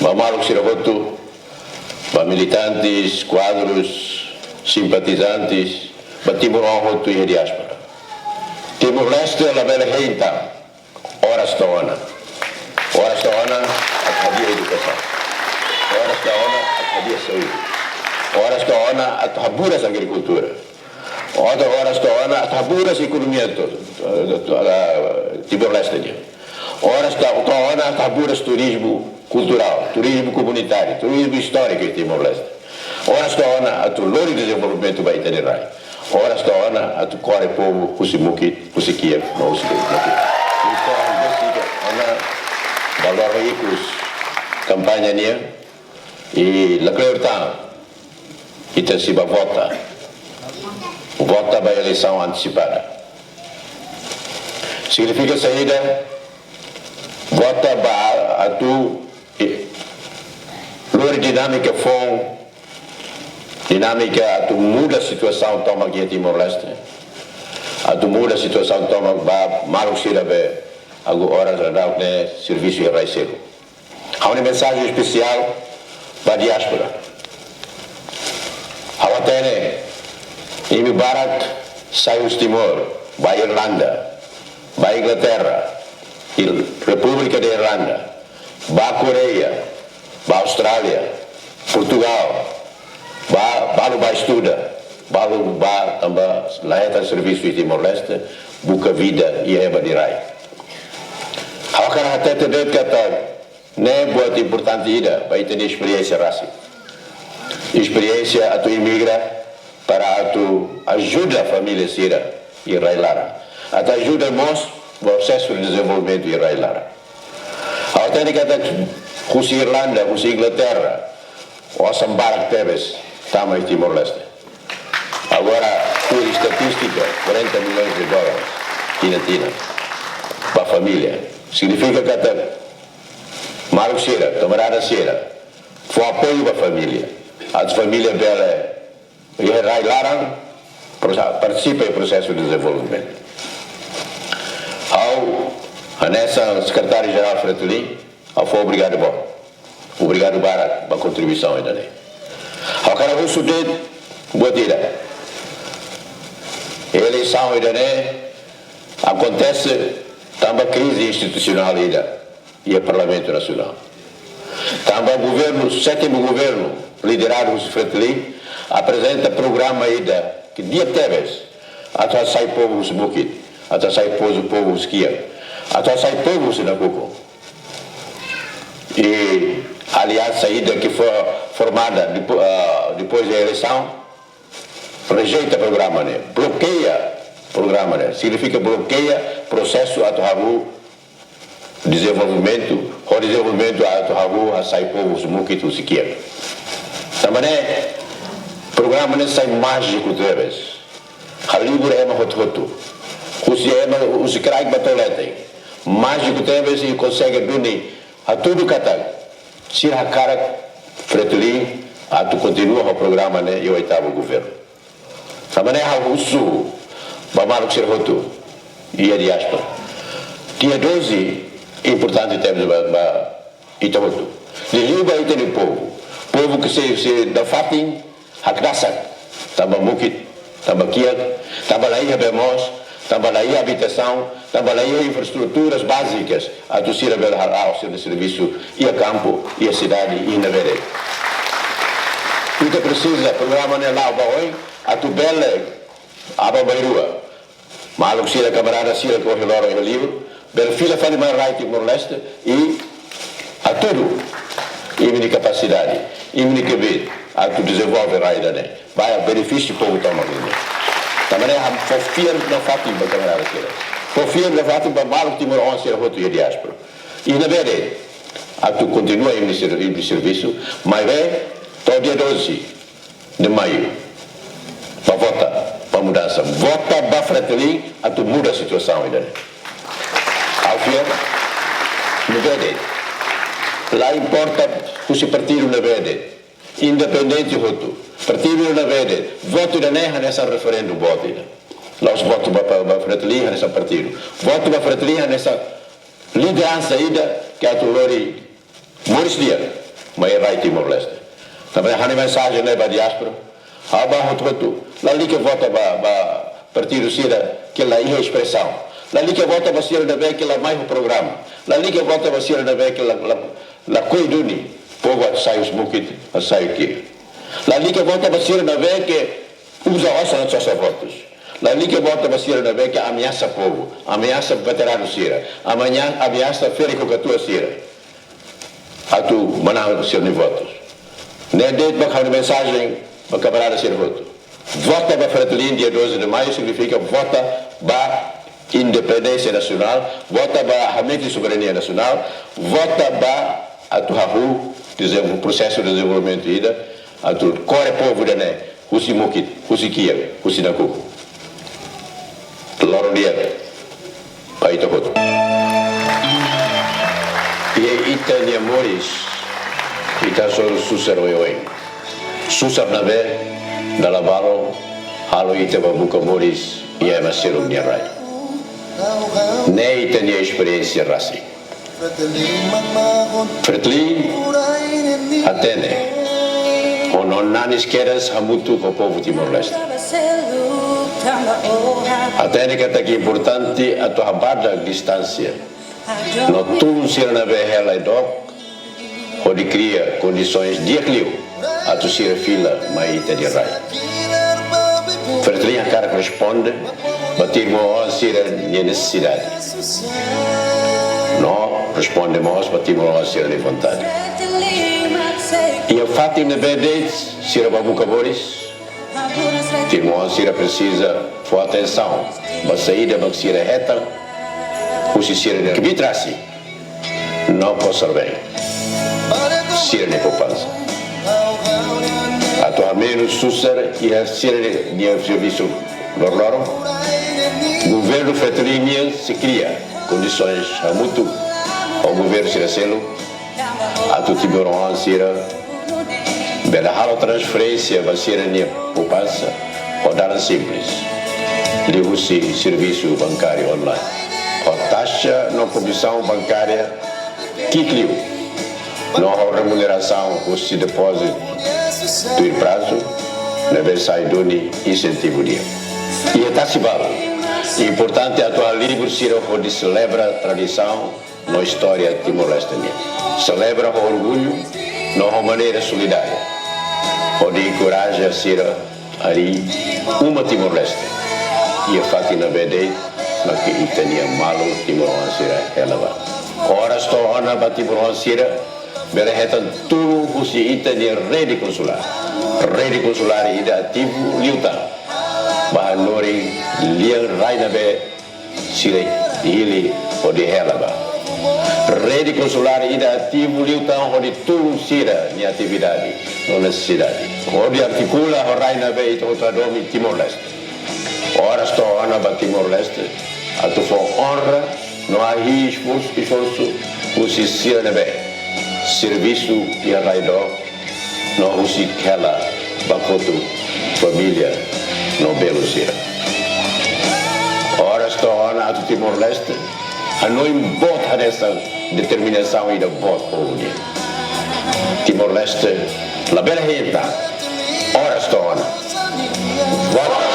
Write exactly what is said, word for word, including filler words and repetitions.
Ba maluk sira hotu, ba militantes, kuadrus, simpatizantes, ba timoroan hotu iha diáspora. Timor-Leste labele hein tan. Oras to'o ona. Oras to'o ona atu hadi'a edukasaun. Oras to'o ona atu hadi'a saúde. Oras to'o ona atu haburas agrikultura. Oras, oras to'o ona atu haburas ekonomia to, to, to, ah, Timor-Leste nian. Oras to'o, to'o ona atu haburas turizmu kulturál, turizmu komunitáriu, turizmu istóriku iha Timor-Leste. Oras to'o ona atu lori dezenvolvimentu ba ita-nia rai. Oras to'o ona atu kore povu husi mukit, husi kiak, no husi mukit. Entaun, besik ona ba loroloron ikus kampaña nian, i lakleur tan ita sei bá vota. Vota ba eleisaun antesipada. Signifika saida? Vota ba atu, eh, lori dinámika foun, dinámika atu muda situasaun tomak iha Timor-Leste. Atu muda situasaun tomak ba maluk sira be agora daudaun ne'e servisu iha rai seluk. Ha'u-nia mensajen espesiál ba diáspora. Ha'u hatene, imi barak sai husi Timor, ba Irlanda, ba Inglaterra, Il-, Repúblika de Irlanda, ba Koreia, ba Austrália, Portugál, ba, balu ba estuda, balu ba tanba la hetan servisu iha Timor-Leste, buka vida iha ema nia rai. Ha'u hakarak hatete de'it katak ne'e buat importante ida ba ita-nia esperiénsia rasik. Esperiénsia atu emigra para atu ajuda família sira iha rai laran. Atu ajuda mós prosesu de dezenvolvimentu iha rai laran. Ha'u hatene katak husi Irlanda, husi Inglaterra, osan barak tebes tama iha Timor-Leste. Agora, tuir estatístika, quarenta milhões de dólares, tinan-tinan, ba família. Signifika katak maluk sira, kamarada sira, fó apoiu ba família. Atu família bele iha rai laran, prosa-, partisipa iha prosesu de dezenvolvimentu. Ha'u, hanesan Sekretáriu Jerál Fretilin, ha'u fó obrigadu boot. Obrigadu barak ba kontribuisaun ida-ne'e. Ha'u hakarak husu de'it buat ida. Eleisaun ida-ne'e akontese tanba krize institusionál ida iha Parlamentu Nasionál. Tanba governu, sétimu governu, lideradu husi Fretilin, aprezenta programa ida ke di'ak tebes atu hasai povu husi mukit, atu hasai povu, povu husi kiak, atu hasai povu husi nakukun. I aliansa ida ke fó formada depo-, ah, depois da eleisaun, rejeita programa ne'e, blokeia programa ne'e, signifika blokeia prosesu atu hahú dezenvolvimentu, ho dezenvolvimentu atu hahú hasai povu husi mukit, husi kiak. Tanba ne'e programa ne'e sai májiku tebes. Halibur ema hotu-hotu. Husi ema, husi kraik ba to'o leten. Májiku tebes i konsege duni hatudu katak sira hakarak Fretilin atu kontinua ho programa ne'e iha oitavu governu. Tanba ne'e ha'u husu ba maluk sira hotu iha diáspora. Dia doze importante tebes ba, ba ita hotu. Liuliu ba ita-nia povu. Povu ke sei, sei nafatin hakdasak. Tanba mukit, tanba kiak, tanba la iha bee moos, tanba la iha abitasaun, tanba la iha infraestruturas bázikas atu sira bele hala'o sira-nia servisu iha kampu, iha sidade, iha ne'ebé de'it. Ita presiza programa ne'e la'o ba oin atu bele aban-bainrua maluk sira, kamarada sira ke ohin loron iha liur, bele fila fali mai rai Timor-Leste i hatudu imi-nia kapasidade, imi-nia kbiit atu dezenvolve rai ida-ne'e ba benefísiu povu tomak nian. Tanba ne'e ha'u fó fiar nafatin ba kamarada sira. Fó fiar nafatin ba maluk timoroan sira hotu iha diáspora. I ne'ebé de'it atu kontinua imi-nia ser-, imi-nia servisu, maibé to'o dia doze de maiu, ba vota ba mudansa. Vota ba Fretilin atu muda situasaun ida-ne'e. Ha'u fiar, ne'ebé de'it. La importa husi partidu ne'ebé de'it. Independente hotu. Partidu ne'ebé de'it. Votu ida-ne'e hanesan referendu, votu ida. La'ós votu ba, ba, ba Fretilin hanesan partidu. Votu ba Fretilin hanesan lideransa ida ke atu lori moris di'ak mai rai Timor-Leste. Tanba ne'e ha'u-nia mensajen ne'e ba diáspora, ha'u ba hotu-hotu, lalika vota ba, ba partidu sira ke la iha espresaun. Lalika vota ba sira ne'ebé ke la mai ho programa. Lalika vota ba sira ne'ebé ke la, la, lakohi duni povu atu sai husi mukit, atu sai kiak. Lalika vota ba sira ne'ebé ke uza osan atu sosa votus. Lalika vota ba sira ne'ebé ke ameasa povu, ameasa veteranu sira, ameasa, ameasa ferik ho katuas sira atu manán sira-nia votus. Ne'e de'it mak ha'u-nia mensajen ba kamarada sira hotu. Vota ba Fretilin dia doze de Maio signifika vota ba independénsia nasionál, vota ba hametin soberania nasionál, vota ba atu hahú dezenvol-, prosesu dezenvolvimentu ida, atu kore povu ida-ne'e husi mukit, husi kiak, husi nakukun. Loron di'ak ba ita hotu. Iha ita-nia moris, ita hasoru susar oioin. Susar ne'ebé dala balu halo ita ba buka moris iha ema seluk nia rai. Ne'e ita-nia esperiénsia rasik. Fretilin hatene, ho no nanis kedas hamutuk ho povu Timor-Leste. Hatene katak importante atu habadak distánsia no tulun sira ne'ebé hela i dook, hodi kria kondisoens di'ak liu atu sira fila mai ita-nia rai. Fretilin hakarak responde ba timoroan sira-nia nesesidade. No responde mós ba timoroan sira-nia vontade. Iha fatin ne'ebé de'it sira ba buka moris, timoroan sira presiza fó atensaun ba saida mak sira hetan husi sira-nia kbiit rasik no kosar-been, sira-nia poupansa. Atu hamenus susar iha sira-nia servisu loroloron, governu Fretilin nian sei kria kondisoens hamutuk ho governu sira seluk, atu timoroan sira bele halo transferénsia ba sira-nia poupansa ho dalan simples, liuhusi servisu bankáriu online, ho taxa no komisaun bankária ki'ik liu, no ho remunerasaun husi depózitu tuir prazu, ne'ebé sai duni insentivu di'ak. Iha tasi balu, importante atu halibur sira hodi selebra tradisaun no istória Timor-Leste nian. Selebra ho orgullu no ho maneira solidária, hodi enkoraja sira harii uma Timor-Leste iha fatin ne'ebé de'it mak ita-nia maluk timoroan sira hela ba. Oras to'o ona ba timoroan sira bele hetan tulun husi ita-nia rede konsulár. Rede konsulár ida ativu liután ba hanorin lian rai ne'ebé sira hili hodi hela ba. Rede konsulár ida ativu liután hodi tulun sira-nia atividade no nesesidade, hodi artikula ho rai ne'ebé ita hotu hadomi, Timor-Leste. Oras to'o ona ba Timor-Leste atu fó onra no hahi'i esforsu, esforsu husi sira ne'ebé servisu iha rai dook no husik hela ba kotuk família no belun sira. Oras to'o ona atu Timor-Leste hanoin boot hanesan determinasaun ida boot povu nian. Timor-Leste labele hein tan. Oras to'o ona. Vota.